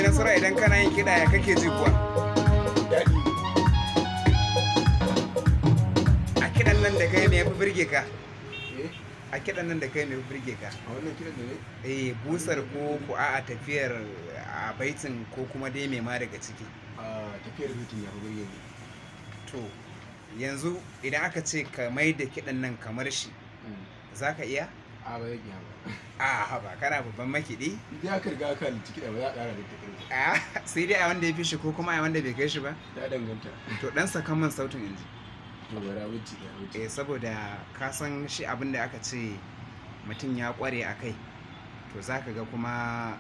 Nasara, idan kana yin kiɗa ya kake ji kuwa? Daɗi. A kiɗan nan da kai me yafi burge ka? Eh. A kiɗan nan da kai me yafi burge ka? A wannan kiɗan da ne? Eh, busar ko a'a tafiyar a baitin ko kuma dai me ma daga ciki? A tafiyar baitin ya fi burge ni. To yanzu idan aka ce ka mai da kiɗan nan kamar shi, za ka iya? A ba zan iya ba. A haba, kana babban makiɗi. Idan aka riga aka halicci kiɗa ba za a ƙara da kiɗa. A sai dai a wanda ya fi shi ko kuma a wanda bai kai shi ba. Ya danganta. To dan saka min sautin inji. To bara wuce ya wuce. Eh, saboda ka san shi abin da aka ce mutum ya kware a kai, to za ka ga kuma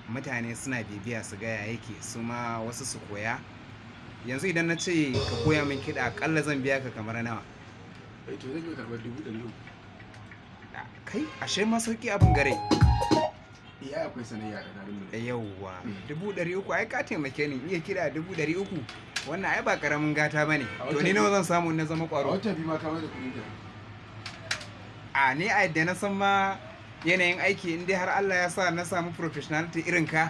mutane suna bibiya su ga ya yake, su ma wasu su koya. Yanzu idan na ce ka koya min kiɗa, aƙalla zan biya ka kamar nawa? Eh, to zan iya karɓar 300,000. Kai, ashe ma sauƙi abin gare. Eh, ai akwai sanayya a tsakanin mu. Yauwa, 300,000, ai ka taimake ni. Iya kiɗa 300,000, wannan ai ba ƙaramin gata ba ne. To ni nawa zan samu in na zama A ƙwaro? wata 2 ma ka mai da kuɗin ka. A ni a yadda na san ma yanayin aiki, in dai har Allah ya sa na samu professionality irin ka,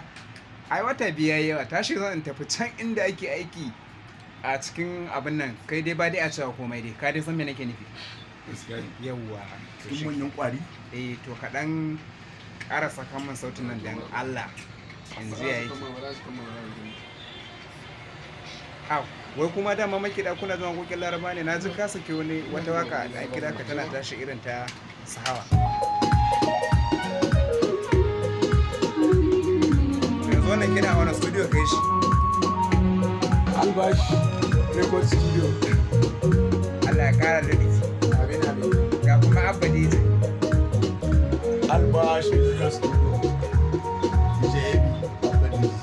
ai wata 2 yayi yawa. Tashi zan in tafi can inda ake aiki a cikin abin nan. Kai dai ba dai a cewa komai dai, ka dai san me nake nufi. Gaskiya ne. Yauwa, to Cikin shi manyan ƙwari. Eh, to kaɗan ƙara saka min sautin nan dan Allah in ji ya yake. Au, wai kuma dama makiɗa kuna zuwa waƙoƙin Laraba ne? Na ji ka saki wani wata waka da kira ka tana tashi irin ta Sahawa. Yanzu wannan kiɗa a wani studio kai shi? Albash Record Studio. Allah ya ƙara da duki. Amin amin. Ga kuma Abba DJ. Albash Musical Studio. DJ AB, Abba DJ.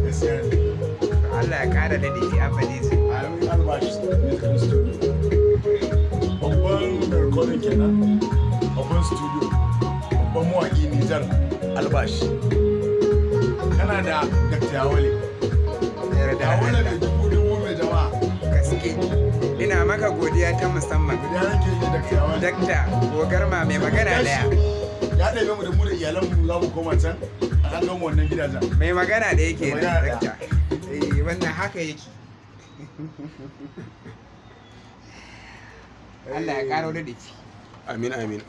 Gaskiya ne. Allah ya ƙara da duki, Abba DJ. Amin. Albash Musical Studio. Babban recording kenan. Babban studio. Babban mawaƙi Nijar Albash. Kana da Dr. Yawale. Yarda Yawale Allah. mai dubu dubu mai jama'a. Gaske. Ina maka godiya ta musamman. Godiya nake yi Dr. Yawale. Dakta Gogarma mai magana ɗaya. Ya ɗebe mu da mu da iyalanmu za mu koma can a an gama wannan gidajen. Mai magana ɗaya kenan. Mai magana ɗaya. Dakta. Eh, wannan haka yake. Allah ya ƙaro da duki. Amin amin.